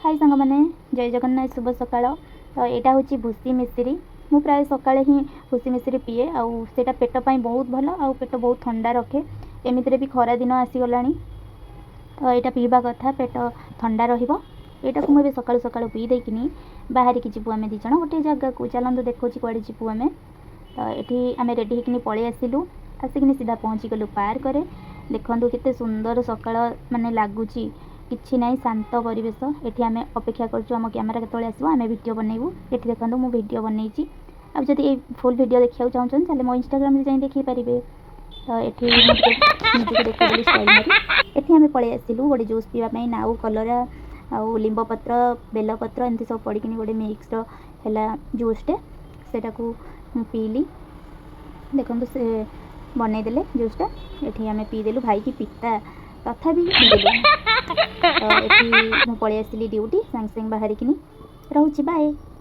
High ସାଙ୍ଗମାନେ, ଜୟ ଜଗନ୍ନାଥ, ଶୁଭ ସକାଳ। ତ ଏଇଟା ହେଉଛି ଭୁସି ମିଶ୍ରି। ମୁଁ ପ୍ରାୟ ସକାଳେ ହିଁ ଭୁସି ମିଶ୍ରି ପିଏ ଆଉ ସେଇଟା ପେଟ ପାଇଁ ବହୁତ ଭଲ ଆଉ ପେଟ ବହୁତ ଥଣ୍ଡା ରଖେ। ଏମିତିରେ ବି ଖରା ଦିନ ଆସିଗଲାଣି, ତ ଏଇଟା ପିଇବା କଥା, ପେଟ ଥଣ୍ଡା ରହିବ। ଏଇଟାକୁ ମୁଁ ଏବେ ସକାଳୁ ସକାଳୁ ପିଇ ଦେଇକିନି ବାହାରିକି ଯିବୁ ଆମେ 2 ଜଣ ଗୋଟେ ଜାଗାକୁ। ଚାଲନ୍ତୁ, ଦେଖାଉଛି କୁଆଡ଼େ ଯିବୁ ଆମେ। ତ ଏଠି ଆମେ ରେଡ଼ି ହେଇକିନି ପଳେଇ ଆସିଲୁ। ଆସିକିନି ସିଧା ପହଞ୍ଚିଗଲୁ ପାର୍କରେ। ଦେଖନ୍ତୁ କେତେ ସୁନ୍ଦର ସକାଳ ମାନେ ଲାଗୁଛି, କିଛି ନାହିଁ, ଶାନ୍ତ ପରିବେଶ। ଏଠି ଆମେ ଅପେକ୍ଷା କରୁଛୁ ଆମ କ୍ୟାମେରା କେତେବେଳେ ଆସିବ, ଆମେ ଭିଡ଼ିଓ ବନେଇବୁ। ଏଠି ଦେଖନ୍ତୁ, ମୁଁ ଭିଡ଼ିଓ ବନେଇଛି। ଆଉ ଯଦି ଏଇ ଫୁଲ୍ ଭିଡ଼ିଓ ଦେଖିବାକୁ ଚାହୁଁଛନ୍ତି, ତାହେଲେ ମୋ ଇନଷ୍ଟାଗ୍ରାମରେ ଯାଇ ଦେଖିପାରିବେ। ତ ଏଠି ମୁଁ ଟିକେ ନିଜକୁ ଦେଖେଇଦେଲି ଷ୍ଟାଇଲ୍ ମାରି। ଏଠି ଆମେ ପଳେଇ ଆସିଲୁ ଗୋଟେ ଜୁସ୍ ପିଇବା ପାଇଁ। ନାଉ, କଲରା ଆଉ ଲିମ୍ବ ପତ୍ର, ବେଲପତ୍ର ଏମିତି ସବୁ ପଡ଼ିକିନି ଗୋଟେ ମିକ୍ସର ହେଲା ଜୁସ୍ଟେ। ସେଇଟାକୁ ମୁଁ ପିଇଲି। ଦେଖନ୍ତୁ, ସେ ବନେଇଦେଲେ ଜୁସ୍ଟା, ଏଠି ଆମେ ପିଇଦେଲୁ। ଭାଇକି ପିତା, ତଥାପି ପିଇଦେଲୁ। ତ ଏଠି ମୁଁ ପଳେଇ ଆସିଲି ଡ୍ୟୁଟି ସାଙ୍ଗେ ସାଙ୍ଗେ ବାହାରିକିନି। ରହୁଛି, ବାଏ।